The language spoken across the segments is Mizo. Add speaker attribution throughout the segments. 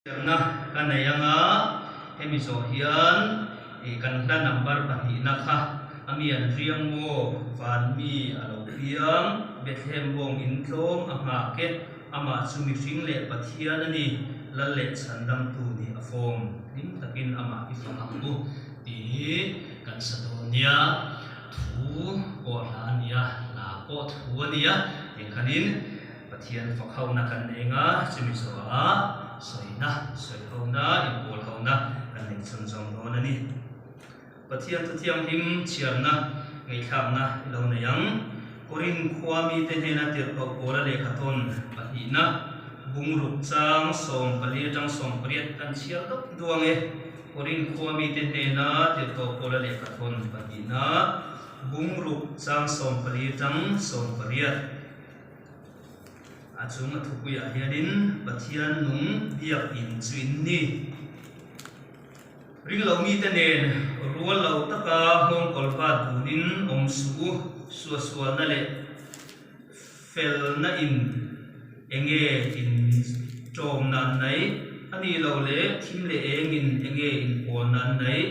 Speaker 1: Tirhna ka nei anga hemi zawh hian ih kan hla number pahnihna kha a mi an riang maw van mi a lo piang Bethlehem bawng in tlawm a nghak e amah chu mihring leh Pathian a ni lal leh chhandamtu nih a fawm hlim takin amah i fak ang u tih kan sa dawn nia thu pawh hla a nia hla pawh thu a nia tih khanin Pathian fak hona kan nei anga chumi zawhah sawina, sawihona, inpawl hona kan nei chhunzawm dawn a ni. Pathian thu thianghlim chhiarna, ngaihthlakna i lo nei ang. Korin khua mite hnena tirhkoh pawla lehkhathawn pahnihna, bungruk chang 14 atang 18 kan chhiar deuh duang e. Korin khua mite hnena tirhkoh pawla lehkhathawn pahnihna, bungruk chang 14 atang 18. A chung a thupuiah hianin Pathian nung biakinn chu in ni. Ringlo mite nen rual lo taka nghawngkawl vat dunin awm suh u, suahsualna leh felna in enge in ṭawmna an nei, a nih loh leh thim leh engin enge inpawlna an nei,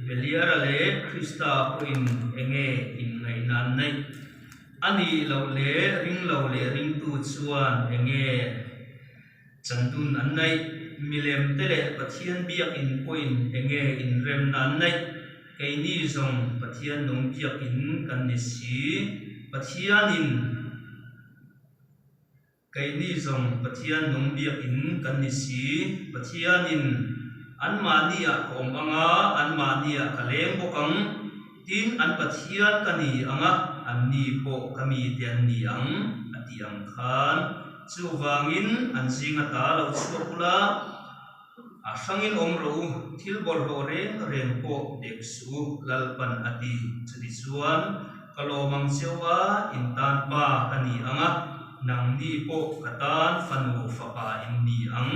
Speaker 1: Beliara leh Krista pawhin enge inngaihna an neih. A nih loh leh ring lo leh ringtu chuan enge chandun an neih? Milem te leh Pathian biakinn pawhin enge inremna an neih? Keini zawng Pathian nung biakinn kan ni si. Pathianin. Keini zawng Pathian nung biakinn kan ni si. Pathianin anmahniah ka awm ang a, anmahniah ka leng bawk ang. Tin, an Pathian ka ni ang a, anni pawh ka mite an ni ang, a ti ang khan. Chuvangin an zinga ta lo chhuak ula, a hrangin awm rawh u, thil bawlhhlawh reng reng pawh dek suh u, Lalpan a ti. Chutichuan, ka lawm ang cheu a, in tan pa ka ni ang a, nangni pawh ka tan fanu fapa in ni ang,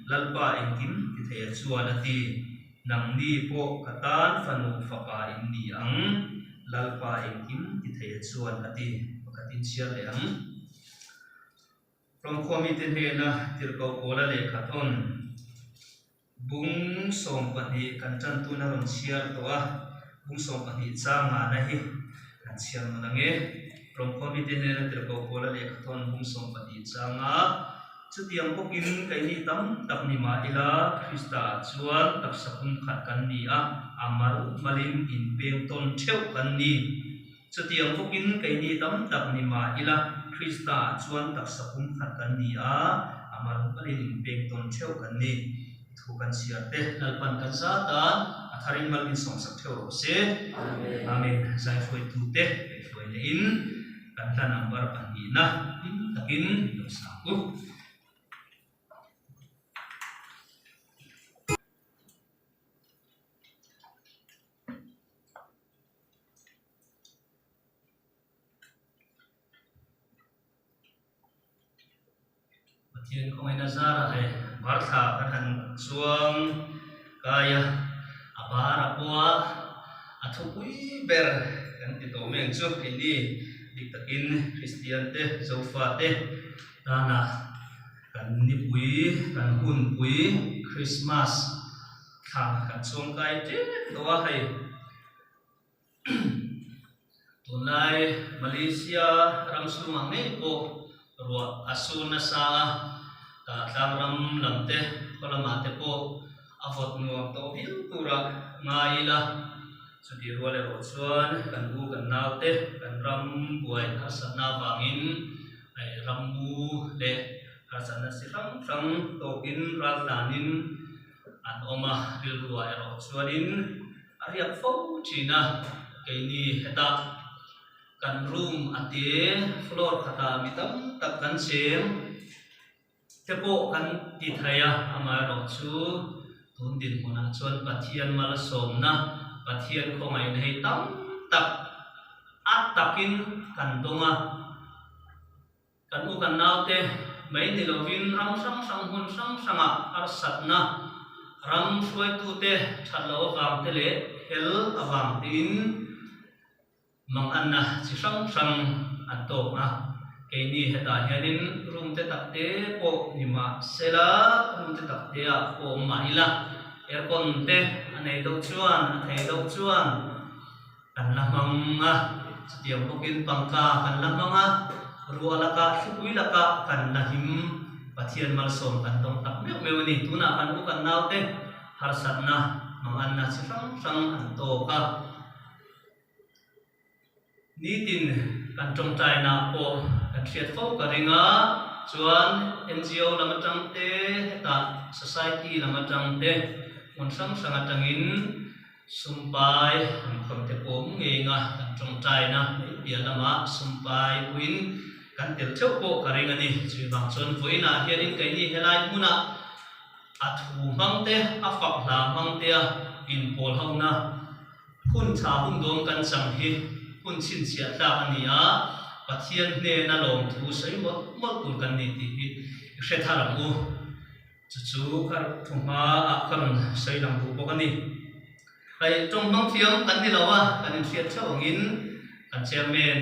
Speaker 1: Lalpa engkim ti theia chuan a ti. Nangni pawh ka tan fanu fapa in ni ang, Lalpa engkim ti theia chuan a ti. Pakhatin chhiar leh ang. Rawngkhua mite hnena tirhkoh pawla lehkha thawn bung 12 kan tan tuna rawn chhiar tawh a, bung 12 chang ngana hi kan chhiar nawn ang e. Rawngkhua mite hnena tirhkoh pawla lehkha thawn bung 12 changa chutiang bawkin keini tam tak ni mah ila Krista ah chuan taksa pum khat kan ni a, a mal malin inpeng tawn theuh kan ni. Chutiang bawkin keini tam tak ni mah ila, Krista ah chuan taksa pum khat kan ni a, a mal malin inpek tawn theuh kan ni. Thu kan chhiar te, Lalpan kan zat a, a tharin mal min sawmsak theuh rawh se. Amen. Zaihruaitu te kaihhruai lehin kan hla number pahnihna hlim takin lo sang u. Pathian khawngaihna zarah hei varthla kan han chuang kai a, a bar a pawh a, a thupui ber kan ti tawh mai ang chu keini dik takin Kristian te Zofa te tana kan nipui kan hunpui Krismas thla kan chuang kai tep tawh a hei. Tunlai Malaysia ram chhungah ngei pawh ruah a sur nasa a, tah tlang ram lam te khaw lamah te pawh a vawt nuam tawh viau turah ngai ila, chutih rual erawh chuan kan u kan nau te kan ram buai harsatna avangin ram mu leh harsatna chi hrang hrang tawkin raltlanin an awm a, rilruah erawh chuanin a riak fo thin a, keini hetah kan room a te floor khatah mi tam tak kan cheng te pawh kan ti thei a, amaherawh chu tun dinhmunah chuan Pathian malsawmna, Pathian khawngaihna hi tam tak a takin kan dawng a. Kan u kan naute mai ni lovin ram hrang hrang hmun hrang hrangah harsatna, ram hruaitute that loh avang te leh hel avang tein manganna chi hrang hrang an tawk a. Keini hetah hianin room te tak te pawh ni mah sela, room te tak te ah pawh awm mah ila, aircon te a nei deuh chuan, a thei deuh chuan kan la hmang a, chutiang bawkin pangka kan la hmang a, ruah lakah thlipui lakah kan la him, Pathian malsawm kan tawng tak meuh meuh a ni. Tunah kan u kan naute harsatna manganna chi hrang hrang an tawk a. Nitin kan tawngtainaah pawh kan hriat fo ka ring a, chuan NGO lam atang te, hetah society lam atang te, hmun hrang hrang atangin sumpai an khawn te pawh awm ngei nga kan tawngtaina mai piah lamah sumpai pawhin kan tel theuh pawh ka ring a ni. Chuvang chuan vawiinah hianin keini helai hmunah a thu hmang te, a fak hla hmang tea inpawl hona Hun tha hun dawn kan chang hi hun chhinchhiah tlak a ni a, Pathian hnena lawmthu sawi mawlh mawlh tur kan ni tih hi i hre thar ang u. Chu chu ka thu hmaah ka rawn sawi lang duh bawk a ni. Hei tawng hmang thiam kan ni lo a, kan inhriat theuh angin kan chairman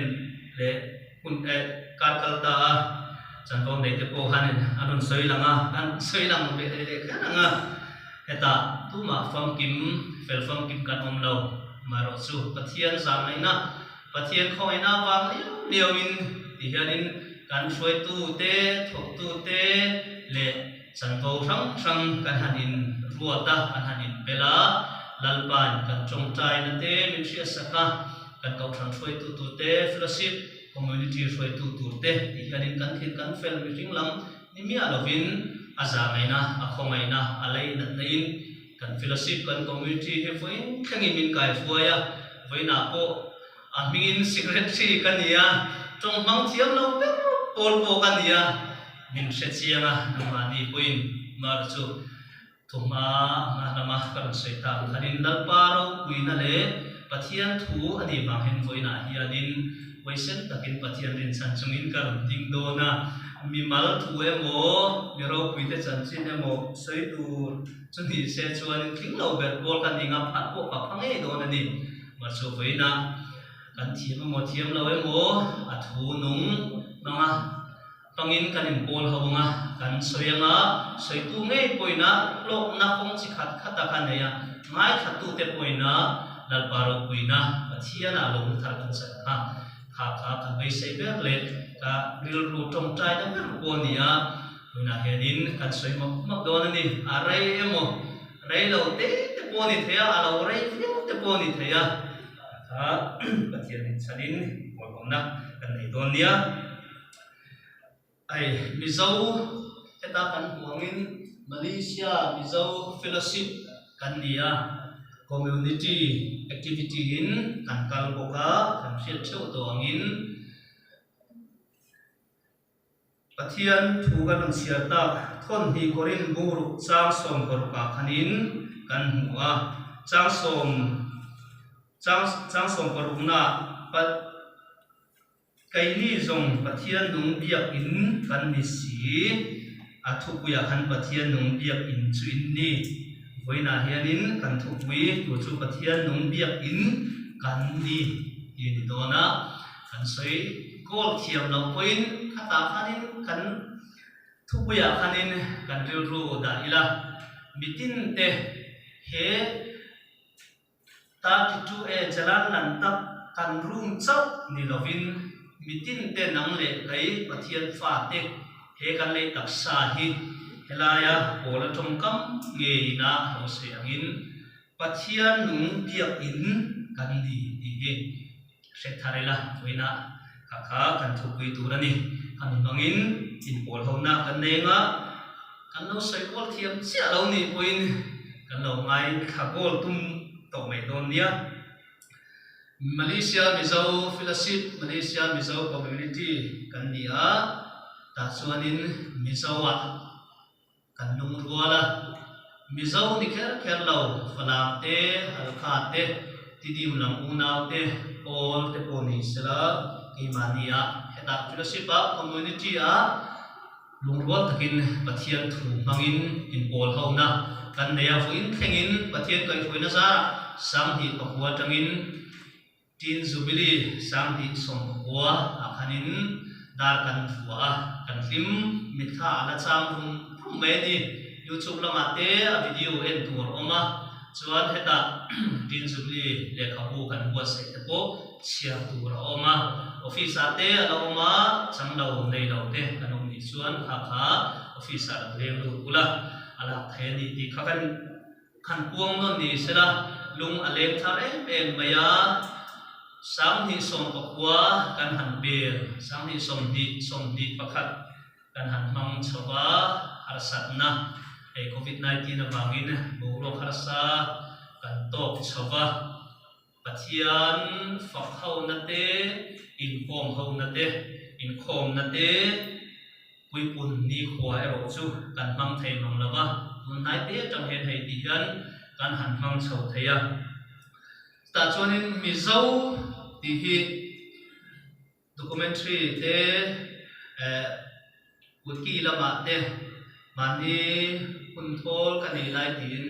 Speaker 1: leh hun eh kar kal ta a chanvo nei te pawh khanin an rawn sawi lang a, an sawi lang ve leh kher ang a. Hetah tumah famkim, fel famkim kan awm lo. Amaherawhchu Pathian zahngaihna, Pathian khawngaihna avang liau liauin ti hianin kan hruaitute, thawktute leh chanvo hrang hrang kan han in ruat a, kan han in pel a, Lalpain kan tawngtaina te min hriatsak a, kan kohhran hruaitu turte, fellowship, community hruaitu turte ti hianin kan thil kan fel mihring lam Ni miah lovin a zahngaihna, a khawngaihna, a lei natna in kan fellowship, kan community hi vawiin thlengin min kai hruai a, vawiinah pawh a hmingin secretary ka ni a, tawng hmang thiam lo ber pawl pawh ka ni a, min hre chiang a, nangmahni pawhin mar chu Thawhma a lama ka rawn sawi tak ang khanin Lalpa ropuina leh Pathian thu a nih vang hian vawiinah hianin huaisen takin Pathian rinchhan chungin ka rawn ding dawn a, mimal thu emaw, mi ropuite chanchin emaw sawi tur chu ni se chuanin tling lo ber pawl ka ni nga phat pawh ka pha ngei dawn a ni. Mahse vawiinah kan thiam emaw thiam lo emaw a thu nung hmanga Hmangin kan inpawl ho ang a, kan sawi ang a, sawitu ngei pawhin a hlawkna kawng chi khat khat a ka nei a, ngaithlatute pawhin a Lalpa ropuina Pathianah a lo hmu thar kan chan kha, kha kha ka beisei ber leh ka rilru tawngtaina ber pawh a ni a, tunah hianin kan sawi mawp mawp dawn a ni, a rei emaw rei lo te te pawh a ni thei a, a lo rei viau te pawh a ni thei a, kha kha Pathian inchhanin inpawlhawmna kan nei dawn nia. Hei Mizo heta kan hmuh angin Malaysia Mizo Fellowship kan ni a, community activity in kan kal bawk a, kan hriat theuh tawh angin Pathian thu kan rawn chhiar tak thawnhnih Korin bungruk chang 16 ah khanin kan hmu a, chang sawm chang chang 16 naah Keini zawng Pathian nung biakinn kan ni si. A thupuiah khan Pathian nung biakinn chu in ni. Vawiinah hianin kan thupui tur chu Pathian nung biakinn kan ni tih a ni dawn a. Kan sawi kawl thiam loh pawhin khatah khanin kan thupuiah khanin kan rilru dah ila mitinte he 32 e Jalan Lantak kan room chauh ni lovin mitin te nang leh kei Pathian fate he kan lei taksa hi helaia pawl a tawngkam ngeiin a lo sawi angin Pathian nung biakinn kan ni tih hi hre thar ila vawiinah kha kha kan thupui tur a ni. Khami hmangin inpawl hona kan nei anga kan lo sawi kual thiam chiah lo nih pawhin kan lo ngai thla goal tum tawh mai dawn nia. Malaysia Mizo Fellowship, Malaysia Mizo Community kan ni a, tah chuanin Mizo ah Kan lungrual a, Mizo ni kher kher lo, Falam te, Halkha te, Tidim lam unau te, Kawl te pawh ni sela, keimahni ah hetah fellowship ah, community ah lungrual takin Pathian thu hmangin inpawl hona kan nei a, vawiin thlengin Pathian kaihhruaina zarah 2009 atangin Teen Jubilee 2019 ah khanin. Dar kan vuah a, kan hlim mitthla a la chang rum rum mai a ni. YouTube lamah te a video en tur a awm a, chuan hetah Green Jubilee lehkhabu kan buatsaih te pawh chhiar tur a awm a. Office ah te a la awm a, chang lo nei lo te kan awm nih chuan kha kha office ah lo leng lut ula a lak thei a ni tih kha kan Han puang nawn ni sela lung a leng thar em em mai a, 2019 kan han bel, 2020, 21 kan han hmang chho a, harsatna hei Covid 19 avangin boruak harsa kan tawk chho va. Pathian fak hona te, inkawm hona te, inkhawmna te, puipun nikhua erawh chu kan hmang thei mang lo va, tun hnai te atang hian hei tih hian kan han hmang chho thei a. Chutah chuanin Mizo tih hi Documentary te eh kutki lamah te mahni hun thawl ka nei lai tiin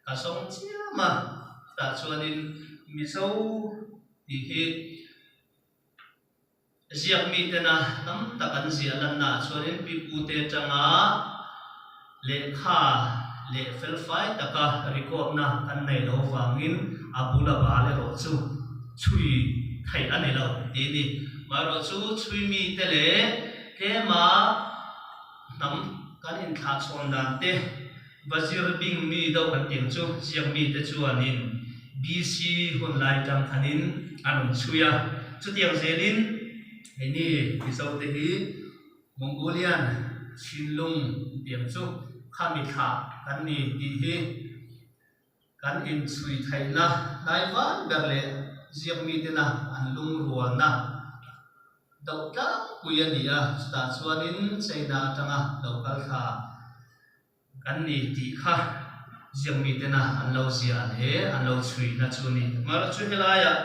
Speaker 1: ka zawng chiam a, tah chuanin Mizo tih hi ziak mitena tam tak an ziah lannaah chuanin pipute atanga lehkha leh felfai taka record na kan nei lo vangin a bul a bal erawh chu chhui theih a ni lo tih a ni. Maherawh chu chhui mite leh tlema hnam kan inthlahchhawn dan te va zir bing mi deuh kan tih ang chu ziak mite chuanin BC hun lai tang khanin a rawn chhui a. Chutiang zelin keini Mizote hi Mongolian thinlung tiang chu khami thlah kan ni tih hi kan inchhui theihna hnai vai ber leh ziak mitena an lungrualna doh tlangpui a ni a, chutah chuanin China atanga lo kal thla kan ni tih kha ziak mitena an lo ziah leh an lo chhuina chu a ni. Amaherawhchu chu helaiah.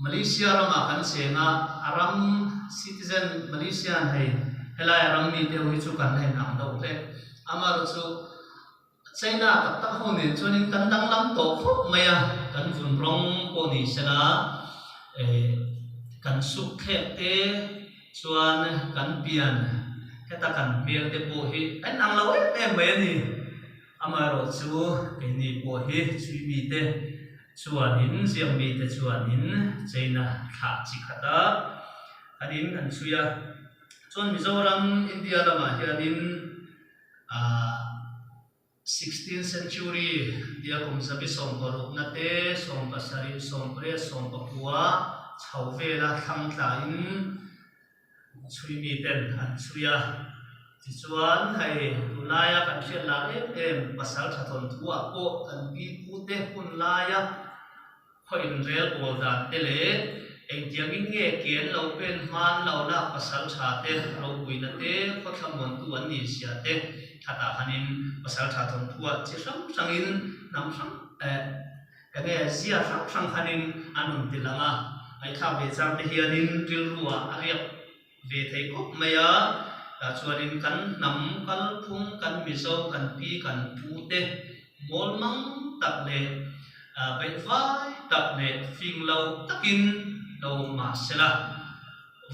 Speaker 1: Malaysia ramah kan cheng a, a ram citizen Malaysian hei helai a ram mi deuh hi chu kan la inang deuh hle. Amaherawh chu China tak tak ho nen chuanin kan danglam tawh khawp mai a, kan vun rawng pawh ni sela eh kan suk thlek te chuan kan pian heta kan hmel te pawh hi a inang lo em em mai a ni. Amaherawh chu keini pawh hi chhui mite chuanin ziak mite chuanin China thlah chi khat a, an in an chhui a. Chuan Mizoram, India lamah hianin aah sixteen century tia kum zabi sawmparukna te, sawmpasarih, sawmpariat, sawmpakua chho vela thlang tlain Chhui miten an chhui a, tichuan hei tunlaia kan hriat lar em em pasal tha thawn thuah pawh kan pi pute hun laia khaw inrel bawl dan te leh engtiangin nge ke an lo pen hman lo lak pasal tha te ropuina te khaw thlamuantu an nih zia te khatah khanin pasal tha thawn thuah chi hrang hrangin hnam hrang eh Enge zia hrang hrang khanin an rawn ti lang a, ngaihthlak ve chang te hianin rilruah a riak ve thei khawp mai a, tah chuanin kan hnam kalphung, kan Mizo, kan pi, kan pu te mawl mang tak leh beihvai tak leh fing lo takin lo awm mah sela,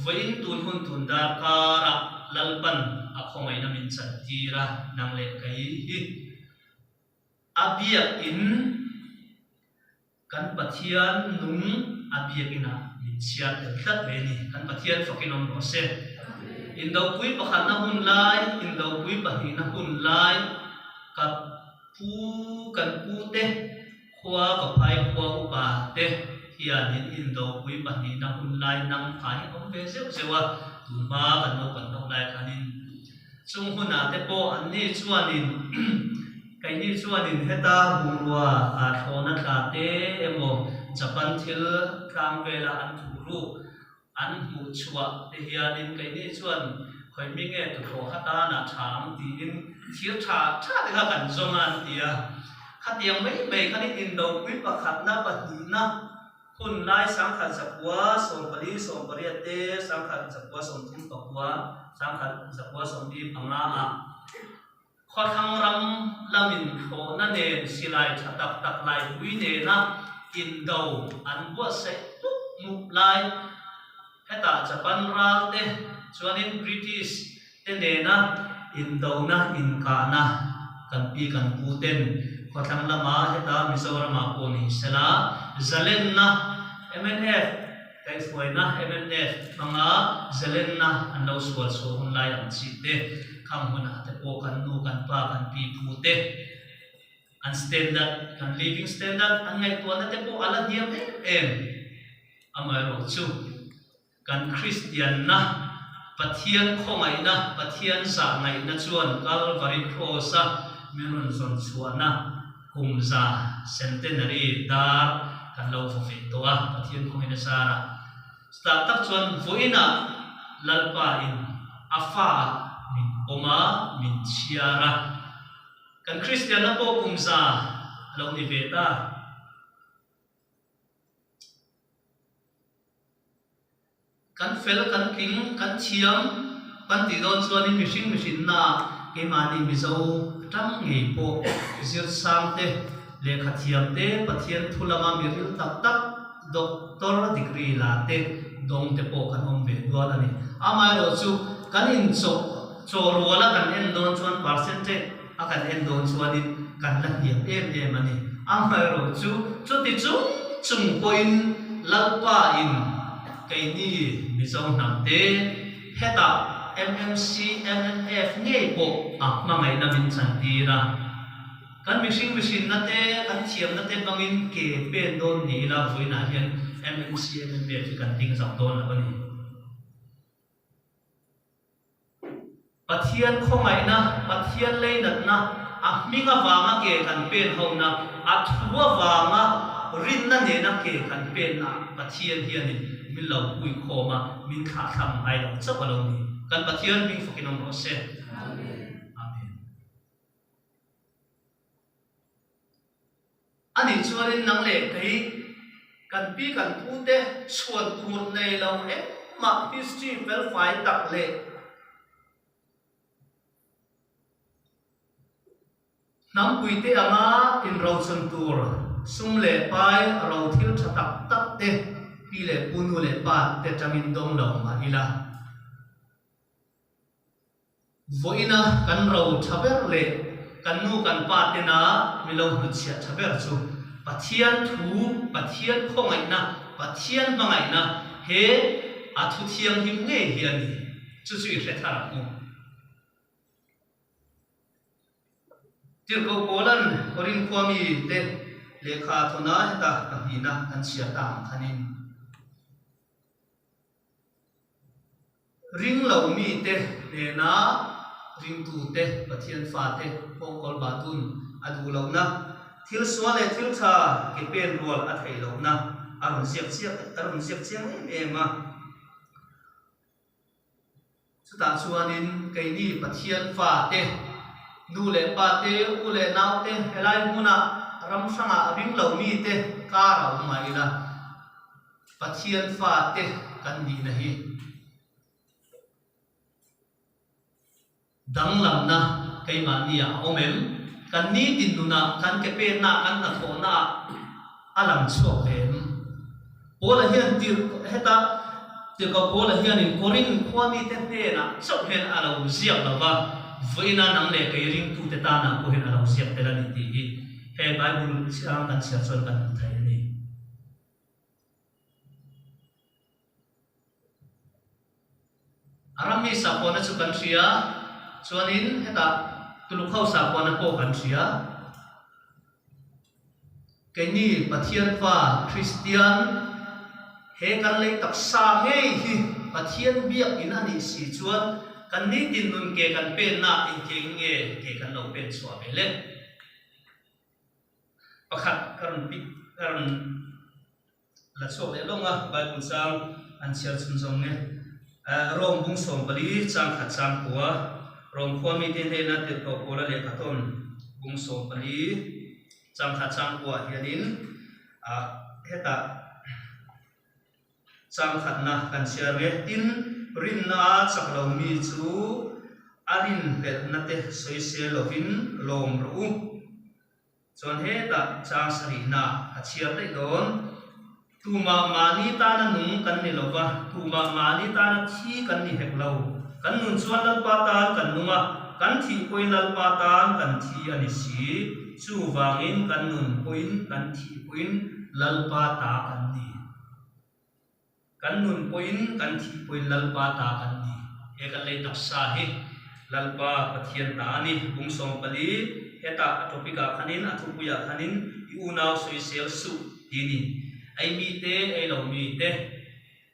Speaker 1: vawiin tun hun tun darkarah Lalpan a khawngaihna min chantir a, nang leh kei hi. A biakin kan Pathian nung a biakinah min chhiar tel tlat mai a ni. Kan Pathian fakin awm rawh se. Indopui pakhatna hun lai, indopui pahnihna hun lai ka pu kan pute khua ka phai khua upa te hianin indopui pahnihna hun lai nang pha hi awm ve zeuh zeuh a, tunhma kan naupang deuh lai khanin Chung hunah te pawh anni chuanin keini chuanin heta bungrua ah thlawhna tla te emaw Japan thil tlang vela an thuh ruk an hmuh chhuah te hianin keini chuan khawi mi nge tuthlawh hatanah tha ang tiin thir tha tha te kha kan zawng a an ti a. Khatiang mai mai khanin indopui pakhatna pahnihna Hun lai 1940, 98 te, 1934, 1935 ah khawthlang ram lamin thlawhna nen silai tha tak tak laipui nena indo an buatsaih mup mup lai. Hetah Japan ral te chuanin British te nena indona inkahna kan pi kan pu ten khawthlang lama heta Mizoramah pawh ni sela zalenna mnf kaihhruaina mnf hmanga zalenna an lo sual chhuah hun lai ang chi te khang hunah te pawh kan nu kan pa kan pi pu te an standard kan living standard an ngaihtuahna te pawh a la hniam em em. Amaherawhchu, kan Kristianna, Pathian khawngaihna, Pathian zahngaihna chuan Kalvari Kraws-a min rawn zawn chhuahna kumza, centenary, dar kan lo vaw ve tawh a, Pathian khawngaihna zarah. Chutah tak chuan vawiinah Lalpa-in a fa-ah min pawm a, min chhiar a. Kan Kristianna pawh kumza a lo ni ve ta. Kan fel, kan tling, kan thiam kan tih dawn chuanin mihring mihrinna keimahni Mizo atang ngei pawh zirsang te, lehkha thiam te, Pathian thu lama miril tak tak, Doctor degree la te, dawng te pawh kan awm ve nual a ni. Amaherawhchu kan inchawh chaw ruala kan en dawn chuan percentage a kan en dawn chuanin kan la hniam em em a ni. Amaherawhchu chuti chung chung pawhin Lalpa in keini Mizo hnam te hetah MMC, mnf ngei pawh a hmangaihna min chantir a. Kan mihring mihrinna te, kan thiamna te hmangin ke pen dawn ni ila vawiinah hian MMC, mnf hi kan ding zau dawn lo a ni. Pathian khawngaihna, Pathian leinatna, a hming avanga ke kan pen hona, a thu avanga rinna nena ke kan penna Pathian hianin min lo pui khawm a, min thlahthlam ngai lo chauh a lo ni. Kan Pathian hming fakin awm rawh se. Amen. A nih chuanin nang leh kei kan pi kan pu te chhuan tur nei lo engmah history felfai tak leh hnampui te anga inrochun tur sum leh pai ro thil tha tak tak te pi leh pu nu leh pa te tangin dawng lo mah ila. Vawiina kan ro tha ber leh kan nu kan pa tena mi lo hnutchhiah tha ber chu Pathian thu, Pathian khawngaihna, Pathian hmangaihna he a thu thianghlim ngei hi a ni. Chu chu i hre thar ang u. Tirhkoh Paula'n Korinth khua mite lehkha thawna heta pahnihna kan chhiar ta ang khanin, Ring lo mite hnena ringtute, Pathian fate nghawngkawl bahtun a duh lohna, thil sual leh thil tha ke pen rual a theih lohna a rawn ziak chiak a rawn ziak chiang em em a. Chutah chuanin keini Pathian fate, nu leh pate, u leh naute helai hmuna ram hrangah ring lo mite kar a awm mah ila, Pathian fate kan nihna hi danglamna keimahniah a awm em? Kan nitin nunah, kan ke pennaah, kan hnathawhnaah a lang chhuak ve em? Paula hian tir heta tirhkoh Paula hianin Korinth khua mite hnenah chauh hian a lo ziak lo va, vawiina nang leh kei ringtute tanah pawh hian a lo ziak tel a ni tih hi he Bible chhiang kan chhiar chuan kan hmu thei a ni. A rammi sakhuana chu kan hria, chuanin hetah Tuluk ho sakhuana pawh kan hria. Keini Pathian fa Kristian he kan lei taksa ngei hi Pathian biakin a nih si chuan kan nitin nun ke kan penna engtiangin nge ke kan lo pen chhuah ve le? Pakhat ka rawn pick ka rawn la chhuak leh lawng a, Bible chang an chhiar chhun zawng nge. Rome bung 14 chang khat chang kua, Rome khua mite hnena tirhkoh Paula lehkha tawn bung 14 chang khat chang kuaah hianin hetah chang khatna kan chhiar nge. Tin, rinna chak lo mi chu a rinhlelhna te sawisel lovin lawm rawh u. Chuan hetah chang sarihna a chhiar daih dawn. Tumah mahni tana nung kan ni lo va, tumah mahni tana thi kan ni hek lo. Kan nun chuan Lalpa tan kan nung a, kan thih pawhin Lalpa tan kan thi a ni si. Chuvangin kan nun pawhin kan thih pawhin Lalpa ta kan ni. Kan nun pawhin kan thih pawhin Lalpa ta kan ni. He kan lei taksa hi Lalpa Pathian ta a ni. Bung 14, Hetah a topic ah khanin, a thupui ah khanin i unau sawisel suh ti ni. Ei mi te, ei lo mi te,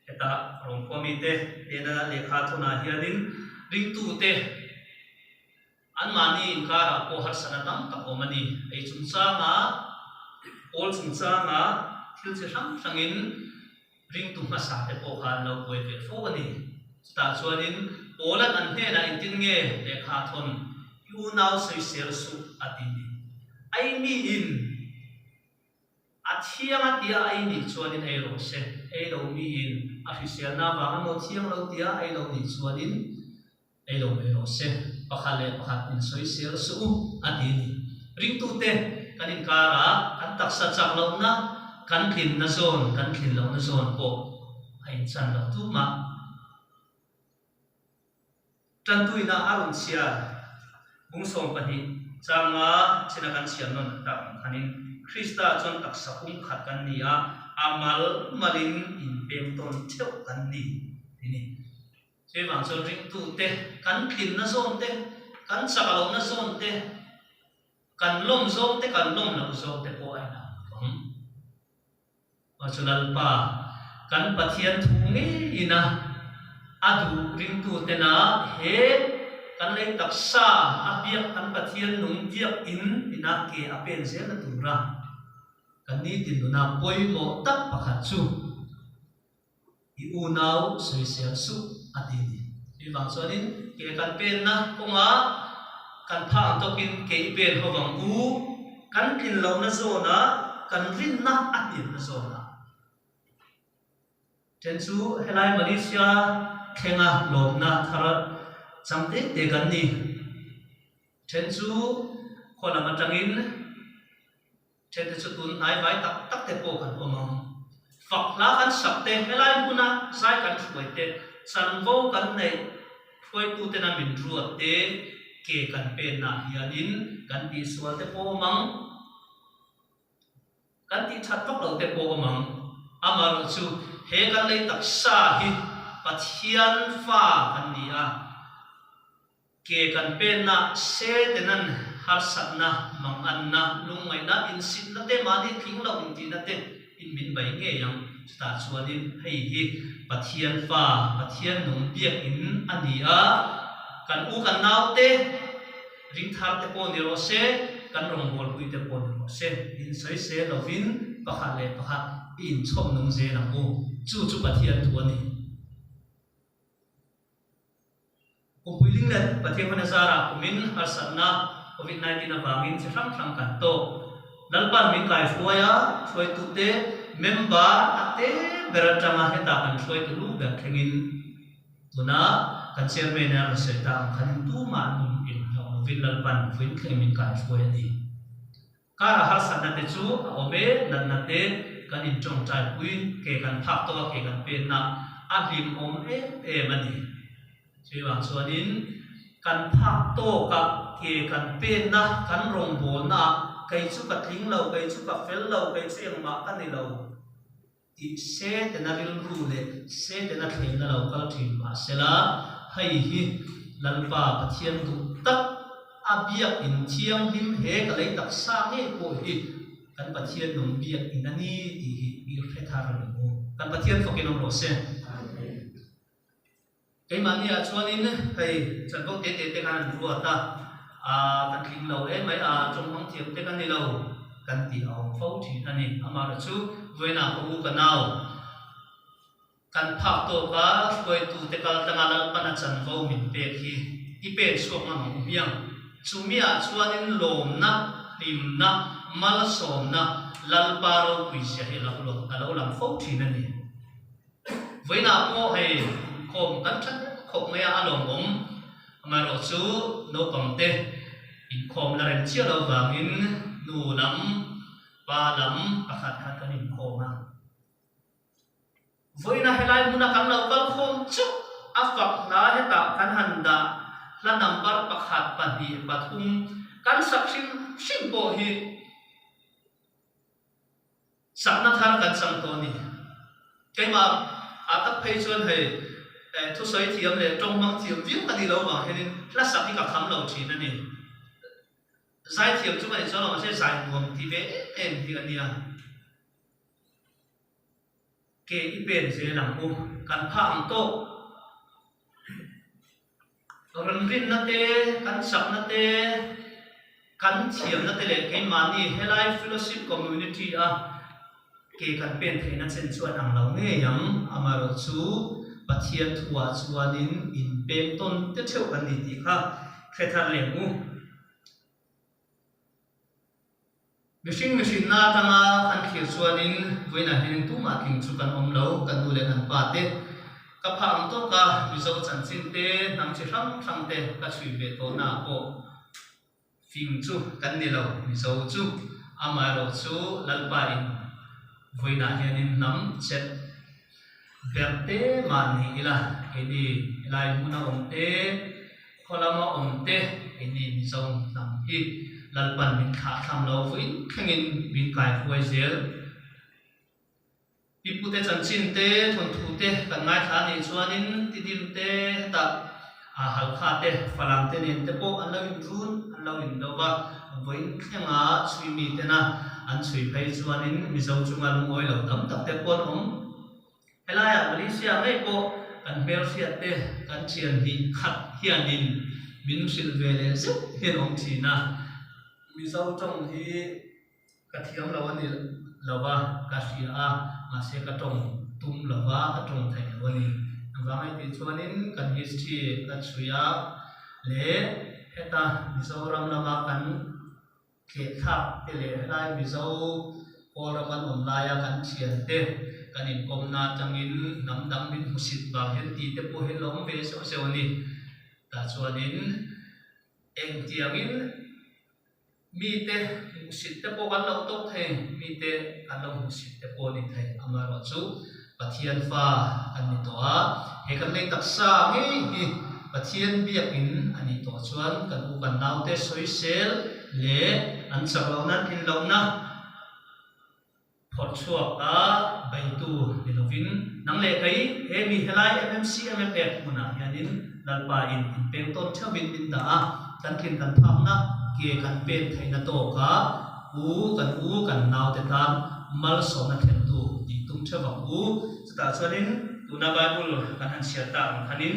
Speaker 1: hetah rawngkhua mi te hnena lehkha thawnah hianin ringtu te anmahni inkarah pawh harsatna tam tak awm a ni. Ei chungchanga, pawl chungchanga thil chi hrang hrangin ringtu hmasa te pawh kha an lo buai ve fo a ni. Chutah chuanin Paula'n an hnenah engtin nge lehkha thawn i unau sawisel suh a ti ni. Ai miin a thiang a tia ei nih chuanin ei rawh se, ei lo miin a hriselna avang emaw thiang lo tia ei lo nih chuanin Ei lo mai rawh se, pakhat leh pakhat in sawisel suh u, a ti a ni. Ringtute kan inkarah kan taksa chak lohna, kan tlinna zawn, kan tlin lohna zawn pawh a inchan lo tumah. Tantuina a rawn chhiar bung 12 changa china kan chhiar nawn tak ang khanin Krista chuan taksa pumkhat kan ni a, a mal malin inpeng tawn theuh kan ni, ti ni. Chuvang chuan ringtute kan tlinna zawn te, kan chak lohna zawn te, kan lawm zawng te, kan lawm loh zawng te pawh a inang lo vang. Aw chu Lalpa, kan Pathian thu ngeiin a a duh ringtutena he kan lei taksa a biak kan Pathian nung biak in ina ke a pen zelna tura kan nitin nuna pawimawh tak pakhat chu I unau sawisel suh a ti ni. Chuvang chuanin ke kan penna kawngah kan phah ang tawkin ke i pen ho vang u, kan tlin lohna zawnah, kan rinna a hniamna zawnah. Then chu helai Malaysia thlenga lawmna thar chang te te kan ni. Then chu khaw lam atangin. Ṭhente chu tun hnai vai tak tak te pawh kan awm ang. Fak hla kan sak te, helai hmuna zai kan hruai te, chanvo kan neih hruaitutena min ruat te, ke kan pennaah hianin kan tihsual te pawh awm ang, kan tihṭhat vak lo te pawh awm ang. Amaherawh chu he kan lei taksa hi Pathian fa kan ni a. Ke kan penna, setenan harsatna, manganna, lungngaihna, insitna te, mahni tling lo intihna te in min bai ngei ang. Chutah chuanin hei hi Pathian fa, Pathian nung biakinn a ni a, kan u kan naute ringthar te pawh ni rawh se, kan rawngbawlpui te pawh ni rawh se, insawisel lovin pakhat leh pakhat i inchhawm nung zel ang u. Chu chu Pathian thu a ni. Kumpui Linglet Pathian hmana zarah kumin harsatna Covid 19 avangin chi hrang hrang kan tawk. Lalpan min kaihruai a, hruaitute member a te ber atanga heta kan hruaitu lu ber thlengin tuna kan chairman in a rawn sawi ta ang khanin tumah nun inhlauh lovin Lalpan vawiin thleng min kaihruai a ni. Kara harsatna te chu a awm e, natna te kan intawngtai pui, ke kan phak tawk a, ke kan penna a hlimawm em em a ni. Chuvang chuanin kan phak tawk a, ke kan penna, kan rawngbawlna ah kei chu ka tling lo, kei chu ka fel lo, kei chu engmah ka ni lo tih Setana rilru leh Setana thlenna lo kal thin mahsela, hei hi Lalpa Pathian duh tak a biak in thianghlim he ka lei taksa ngei pawh hi kan Pathian nung biak in a ni tih hi i hre thar a ni mu. Kan Pathian fawkin awm rawh se. Keimahniah chuanin hei chanvo te te te khan an ruat a, aa kan tling lo em mai a, tawng hmang thiam te ka ni lo kan tih a awm fo thin a ni. Amaherawhchu chu vawiinah ka u ka nau kan phak tawk a, hruaitute kal tlanga Lalpana chanvo min pek hi i pen chhuak ngam ang u hmiang. Chumiah chuanin lawmna, hlimna, malsawmna Lalpa ropuizia hi a lo lang fo thin a ni. Vawiinah pawh hei inkhawm kan tha khawp mai a, a lawmawm. Amaherawhchu naupangte inkhawm la rem chiah lo vangin nu lam, pa lam pakhat khat kan inkhawm a. Vawiina helai hmuna kan lo kal khawm chauh a fak hla hetah kan han dah hla number pakhat, pahnih, pathum kan sak hrim hrim pawh hi Sakna thar kan chang tawh a ni. Keimah ah tak phei chuan hei thusawi thiam leh tawng hmang thiam viau ka ni lo vang hianin hla sak hi ka kham lo thin a ni. Zai thiam chu ka ni chuan lo mahse zai nuam ti ve em em hi a nia. Ke i pen zel ang u, kan pha ang tawk. Rawn rinna te, kan chakna te, kan thiamna te leh keimahni helai fellowship community a ke kan pen theihna chen chuan ang lo ngei ang. Amaherawhchu Pathian thuah chuanin inpeng tawn te theuh kan ni tih kha hre thar lem u. Mihring mihrinna atanga kan thlir chuanin vawiinah hianin tumah tling chu kan awm lo, kan nu leh kan pa te ka phah ang tawk a, Mizo chanchin te, hnam chi hrang hrang te ka chhui ve tawhna ah pawh fing chu kan ni lo, Mizo chu amaherawh chu Lalpa in vawiinah hianin hnam chet ber te mah ni ila keini helai hmuna awm te, Khaw lama awm te keini Mizo hnam hi Lalpan min thlah thlam lo vawiin thlengin min kai huai zel. Pipute chanchin te, thawnthu te kan ngaithla a nih chuanin Tidim te hetah Halkha te, Falam te nen te pawh an lo inrun, an lo inlo va, vawiin thlenga chhui mi tena an chhui phei chuanin Mizo chunga lungawi lo tam tak te pawh an awm. Helaiah Malaysia ngei pawh kan hmelhriat te kan thian hnih khat hianin min hrilh ve leh zeuh hian awm thin a, Mizo tawng hi ka thiam lo a ni lo va, ka hria a, mahse ka tawng tum lo va, ka tawng theih lo a ni. Engvang hei tih chuanin kan history ka chhui a leh heta Mizoram lama kan Thleh-thlak te leh helai Mizo Kawlram an awm laia kan thian te kan inkawmna atangin hnam dang min hmusit vang hian tih te pawh hi an lo awm ve zeuh zeuh a ni. Tah chuanin engtiangin mite hmuhsit te pawh kan lo tawk thei, mite kan lo hmuhsit te pawh a ni thei. Amaherawhchu Pathian fa kan ni tawh a, he kan lei taksa ngei hi Pathian biakin a nih tawh chuan kan u kan naute sawisel leh an chak lohna an tlin lohna phawrh chhuak a beitu ni lovin nang leh kei he mi helai MMC MMF hmunah hianin Lalpa in inpeng tawn theuhin min dah a, kan tlin kan phakna ke kan pen theihna tawkah u kan u kan naute tan malsawmna thlentu tih tum theuh ang u. Chutah chuanin tuna Bible kan han chhiar tak ang khanin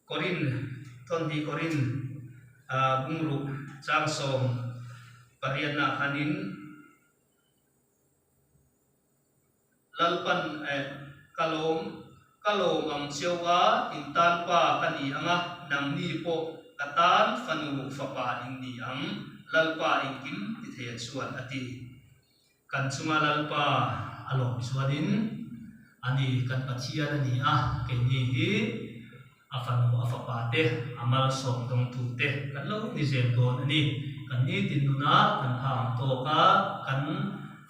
Speaker 1: Korin thawnhnih Korin bungruk changsawm pariatnaah khanin Lalpan eh ka lawm ka lawm ang cheu a, in tan pa ka ni ang a, nangni pawh ka tan fanu fapa in ni ang, Lalpa engkim ti thei a chuan a ti. Kan chunga Lalpa a lawm chuanin ani kan Pathian a ni a, keini hi A fanu a fapa te, a malsawm dawngtu te kan lo ni zel dawn a ni. Kan nitin nuna kan pha ang tawk a, kan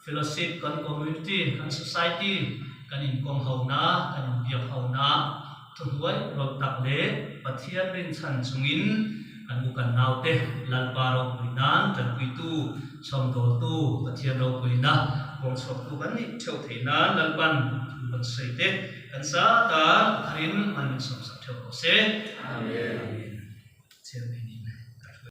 Speaker 1: fellowship, kan community, kan society, kan inkawm hona, kan inbiak hona thuhnuai rawlh tak leh Pathian rinchhan chungin kan u kan naute Lalpa ropui nan tanpuitu, chhawmdawltu, Pathian ropuina kawngchhuaktu kan nih theuh theih nan Lalpan thu kan sawi te, Kan sa tan a tharin man min sawmsak theuh rawh se. Amen. Chairman.